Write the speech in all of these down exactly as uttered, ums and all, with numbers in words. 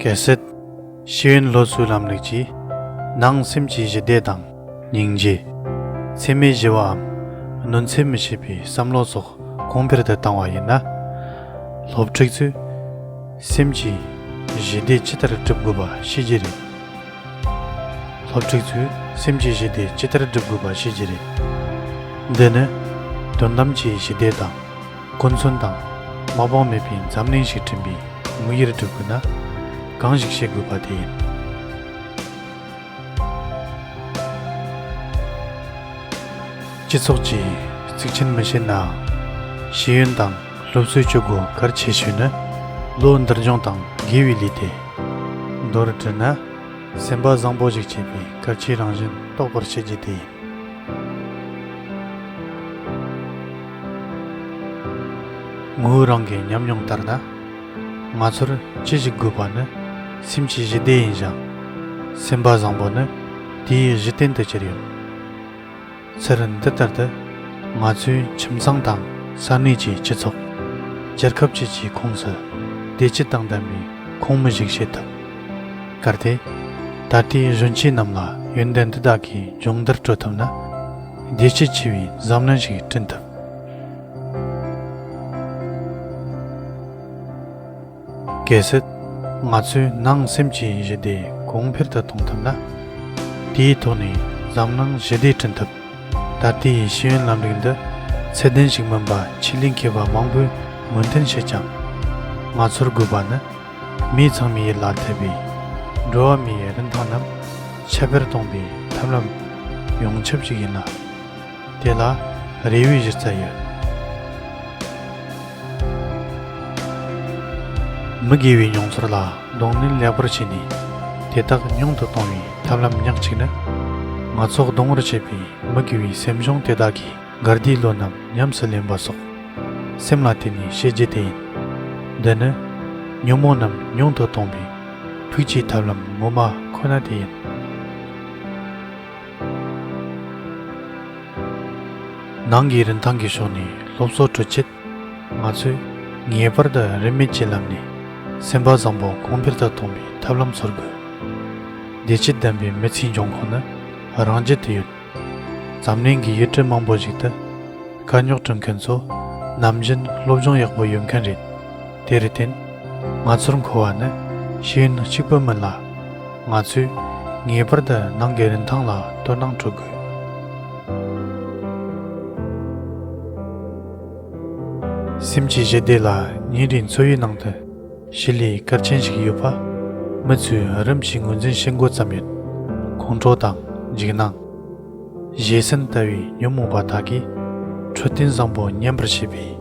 གལ་སྲིད་ཤེས་ཡོན་སློབ་གསོའི་ལམ་ལུགས་ཀྱིས་ནང་སེམས་ཀྱི་ཞི་བདེ་དང་སྙིང་རྗེ། འཚེ་མེད་ཞི་བའམ་གནོད་འཚེ་མི་བྱེད་པའི་བསམ་བློ་སོགས་གོང་འཕེལ་དུ་བཏང་བ་ཡིན་ན། སློབ་ཕྲུག་ཚོས་སེམས་ཀྱི་ཞི་བདེ་ཇི་ལྟར་སྒྲུབ་དགོས་པ་ཤེས་རྒྱུ་རེད། སློབ་ཕྲུག་ཚོས་སེམས་ཀྱི་ཞི་བདེ་ཇི་ལྟར་སྒྲུབ་དགོས་པ་ཤེས་རྒྱུ་རེད། འདི་ནི་དོན་དམ་གྱི་ཞི་བདེ་དང་། ཀུན་མཚོན་དང་དམག་དཔུང་མེད་པའི་འཛམ་གླིང་ཞིག་བསྐྲུན་པའི་དམིགས་ཡུལ་སྒྲུབ་དགོས་ན། གང་ཞིག་བྱེད་དགོས་པ་དེ་ཡིན། སྤྱི་ཚོགས་ཀྱིས་གཙིགས་ཆེན་མི་བྱེད་ནའང་། ཤེས་ཡོན་དང་སློབ་གསོའི་སྤྱོད་སྒོ་གལ་ཆེ་ཤོས་ནི་བློ་འདུལ་སྦྱོང་དང་དགེ་བའི་ལས་ཏེ། མདོར་དྲིལ་ན། སེམས་པ་བཟང་པོ་ཞིག་བྱེད་པའི་གལ་ཆེའི་རང་བཞིན་རྟོགས་པར་བྱེད་རྒྱུ་དེ་ཡིན། ངོས་རང་གི་ཉམས་མྱོང་ལྟར་ན། ང་ཚོར་ཅི་ཞིག་དགོས་པ་ནི་སེམས་ཀྱི་ཞི་བདེ་ཡིན་ཞིང་། སེམས་པ་བཟང་པོ་ནི་དེའི་གཞི་རྟེན་དུ་གྱུར་ཡོད། ཚུལ་འདི་ལྟར་དུ། ང་ཚོས་ཁྱིམ་ཚང་དང་ས་གནས་ཀྱི་སྤྱི་ཚོགས། རྒྱལ་ཁབ་བཅས་ཀྱི་ཁོངས་སུ་བདེ་སྐྱིད་དང་ལྡན་པའི་ཁོངས་མི་ཞིག་བྱེད་ཐུབ། གལ་ཏེ། ད་ལྟའི་གཞོན་སྐྱེས་རྣམས་ལ་ཡོན་ཏན་འདི་དག་གིས་སྦྱོང་བརྡར་སྤྲོད་ཐུབ་ན། བདེ་སྐྱིད་ཆེ་བའི་འཛམ་གླིང་ཞིག་བསྐྲུན་ཐུབ། གལ་སྲིད། ང་ཚོས་ནང་སེམས་ཀྱི་ཞི་བདེ་གོང་འཕེལ་དུ་གཏོང་ཐུབ་ན། དེའི་ཐོག་ནས་འཛམ་གླིང་ཞི་བདེ་བསྐྲུན་ཐུབ། ད་ལྟའི་ཤེས་ཡོན་ལམ་ལུགས་འདི་ཚད་ལྡན་ཞིག་མིན་པ་ཆེད་ལས་མཁས་པ་མང་པོས་ངོས་འཛིན་བྱེད་ཀྱང་། ང་ཚོར་དགོས་པ་ནི། མི་ཚང་མའི་ཡིད་ལ་འཐད་པའི་འགྲོ་བ་མིའི་རིན་ཐང་རྣམས་ཁྱབ་སྤེལ་གཏོང་བའི་ཐབས་ལམ་ཡོངས་ཁྱབ་ཅིག་ཡིན་ལ། དེ་ལ་རེ་བའི་གཞི་རྩ་ཡོད། མི་དགེ་བའི་མྱོང་ཚོར་ལ་གདོང་ལེན་ལེགས་པར་བྱས་ནས་དེ་དག་ཉུང་དུ་གཏོང་བའི་ཐབས་ལམ་ཉག་གཅིག་ནི། ང་ཚོ་གདུང་བར་བྱེད་པའི་མི་དགེ་བའི་སེམས་བྱུང་དེ་དག་གིས་དགའ་བདེའི་བློ་རྣམས་ཉམས་སུ་ལེན་པ་སོགས། སེམས་ལ་བརྟེན་ནས་བྱེད་རྒྱུ་དེ་ཡིན། འདི་ནི་ཉོན་མོངས་རྣམས་ཉུང་དུ་གཏོང་བའི་ཕུགས་ཀྱི་ཐབས་ལམ་ངོ་མ་ཁོ་ན་དེ་ཡིན། ནང་གི་རིན་ཐང་གི་ཕྱོགས་ནས་སློབ་གསོ་སྤྲོད་ཆེད། ང་ཚོས་ངེས་པར་དུ་རིན་མེད་ཀྱི་ལམ་ནས་སེམས་པ་བཟང་པོ་གོང་འཕེལ་དུ་གཏོང་བའི་ཐབས་ལམ་འཚོལ་དགོས། བདེ་སྐྱིད་ལྡན་པའི་མི་ཚེའི་འབྱུང་ཁུངས་ནི་རང་རྒྱུད་དུ་ཡོད། འཛམ་གླིང་གི་ཡུལ་གྲུ་མང་པོ་ཞིག་ཏུ་དཀའ་རྙོག་སྐྲུན་མཁན་ཚོ་ནམ་རྒྱུན་སློབ་སྦྱོང་ཡག་པོ་ཡོད་མཁན་རེད། དེར་བརྟེན། ང་ཚོར་མཁོ་བ་ནི་ཤེས་ཡོན་གཅིག་པུ་མིན་ལ། ང་ཚོས་ངེས་པར་དུ་ནང་གི་རིན་ཐང་ལ་དོ་སྣང་སྤྲོད་དགོས། སེམས་ཀྱི་ཞི་བདེ་ལ་ཉིན་རེའི་འཚོ་བའི་ནང་དུ་ཞི་ལུས་གལ་ཆེན་ཞིག་ཡོད་པ། མི་ཚོས་རིམ་གྱིས་ངོས་འཛིན་བྱེད་འགོ་བརྩམས་ཡོད། ཁོང་ཁྲོ་དང་འཇིགས་སྣང་། བརྗེད་སེམས་ལྟ་བུའི་ཉོན་མོངས་པ་དག་གིས་འཕྲོད་བསྟེན་བཟང་པོ་ཉམས་པར་བྱེད་པས།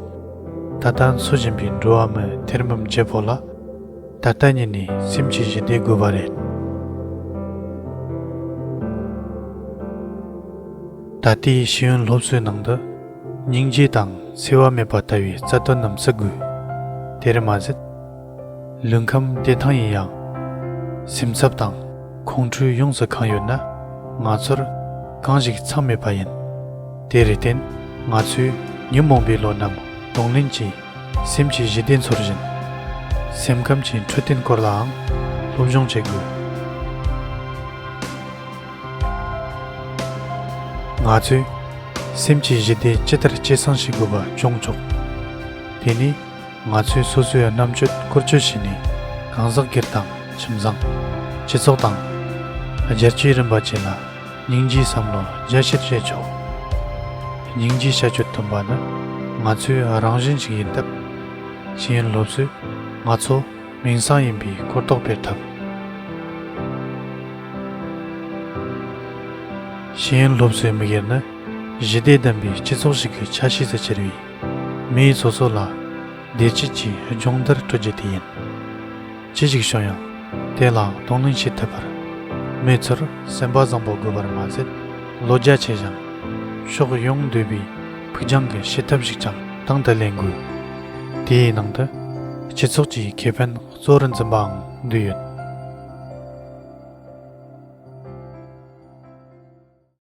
ད་ལྟ་འཚོ་བཞིན་པའི་འགྲོ་བ་མི་ཐེར་འབུམ་བརྒྱད་པོ་ལ། ད་ལྟ་ཉིད་ནས་སེམས་ཀྱི་ཞི་བདེ་དགོས་པ་རེད། ད་ལྟའི་ཤེས་ཡོན་སློབ་གསོའི་ནང་དུ། སྙིང་རྗེ་དང་འཚེ་བ་མེད་པ་ལྟ་བུའི་རྩ་དོན་རྣམས་བརྩི་དགོས། དེར་མ་ཟད། ལུས་ཁམས་བདེ་ཐང་ཡིན་ཡང་། སེམས་འཚབ་དང་ཁོང་ཁྲོས་ཡོངས་སུ་གང་ཡོད་ན། ང་ཚོར་གང་ཞིག་ཚང་མེད་པ་ཡིན། དེར་བརྟེན། ང་ཚོས་ཉོན་མོངས་པའི་བློ་རྣམས་གདོང་ལེན་གྱིས། སེམས་ཀྱི་ཞི་བདེ་འཚོལ་བཞིན། སེམས་ཁམས་ཀྱི་འཕྲོད་བསྟེན་སྐོར་ལའང་སློབ་སྦྱོང་བྱེད་དགོས། ང་ཚོས་སེམས་ཀྱི་ཞི་བདེ་ཇི་ལྟར་སྐྱེད་སྲིང་བྱེད་དགོས་པ་སྦྱོང་ཆོག་དེ་ནས་ང་ཚོས་སོ་སོའི་རྣམ་དཔྱོད་བཀོལ་སྤྱོད་བྱས་ནས། གང་ཟག་སྒེར་དང་ཁྱིམ་ཚང་། སྤྱི་ཚོགས་དང་། རྒྱལ་སྤྱིའི་རིམ་པ་བཅས་ལ། སྙིང་རྗེའི་བསམ་བློ་རྒྱ་ཆེར་བྱེད་ཆོག་སྙིང་རྗེའི་བྱ་སྤྱོད་མཐུན་པ་ནི་ང་ཚོའི་རང་བཞིན་ཞིག་ཡིན་སྟབས། ཤེས་ཡོན་སློབ་གསོས་ང་ཚོ་མིང་སང་ཡིན་པའི་གོ་རྟོགས་སྤེལ་ཐུབ། ཤེས་ཡོན་སློབ་གསོའི་དམིགས་ཡུལ་ནི་ཞི་བདེ་ལྡན་པའི་སྤྱི་ཚོགས་ཤིག་གི་ཆ་ཤས་སུ་གྱུར་བའི་མི་སོ་སོ་ལ་བདེ་སྐྱིད་ཀྱི་སྦྱོང་བརྡར་སྤྲོད་རྒྱུ་དེ་ཡིན། ཅི་ཞིག་བྱུང་ཡང་དེ་ལ་གདོང་ལེན་བྱེད་ཐུབ་པར། མི་ཚོར་སེམས་པ་བཟང་པོ་དགོས་པར་མ་ཟད། བློ་རྒྱ་ཆེ་ཞིང་ཕྱོགས་ཡོངས་འདུས་པའི་ཕུགས་རྒྱང་གི་བྱེད་ཐབས་ཤིག་ཀྱང་དང་དུ་ལེན་དགོས། དེའི་ནང་དུ་སྤྱི་ཚོགས་ཀྱི་ཁེ་ཕན་གཙོ་བོར་འཛིན་པའང་འདུས་ཡོད།